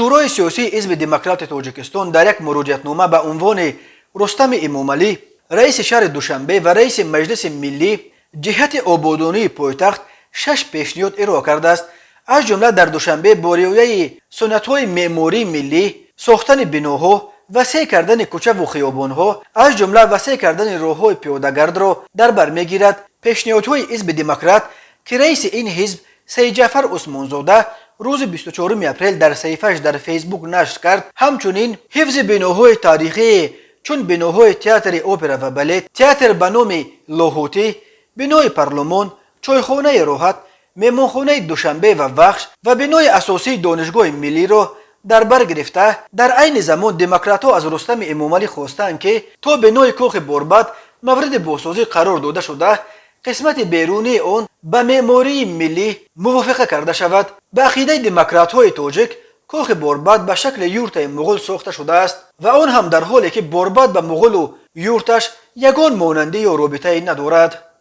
Шӯрои сиёсии Ҳизби Демократи Тоҷикистон дар як муроҷиатнома ба унвони Рустами Эмомалӣ, раиси шаҳри Душанбе ва раиси Маҷлиси Миллӣ, ҷиҳати ободонии пойтахт шаш пешниҳод ироа кардааст. Аз ҷумла дар Душанбе бо риояи суннатҳои меъмории миллӣ сохтани биноҳо, васеъ кардани кӯчаву хиёбонҳо, аз ҷумла васеъ кардани роҳҳои пиёдагардро дар бар мегирад. Пешниҳодҳои Ҳизби Демократ, ки раиси ин ҳизб Саидҷаъфар Усмонзода рӯзи 24 апрел дар саҳифааш дар Фейсбук нашр кард, ҳамчунин ҳифзи биноҳои таърихие, чун биноҳои Театри опера ва балет, театр ба номи Лоҳутӣ, бинои парлумон, чойхонаи Роҳат, меҳмонхонаи Душанбе ва Вахш ва бинои асосии Донишгоҳи Миллиро дар бар гирифта. Дар айни замон демократҳо аз Рустами Эмомалӣ хостаанд, ки то бинои кохи Борбад мавриди бозсозӣ қарор дода шуда, қисмати берунии он ба меъмории миллӣ мувофиқа карда шавад. Ба ақидаи демократҳои тоҷик, кохи Борбад ба шакли юртаи муғул сохта шудааст ва он ҳам дар ҳоле ки Борбад ба муғулу юрташ ягон монандӣ ё робитае надорад.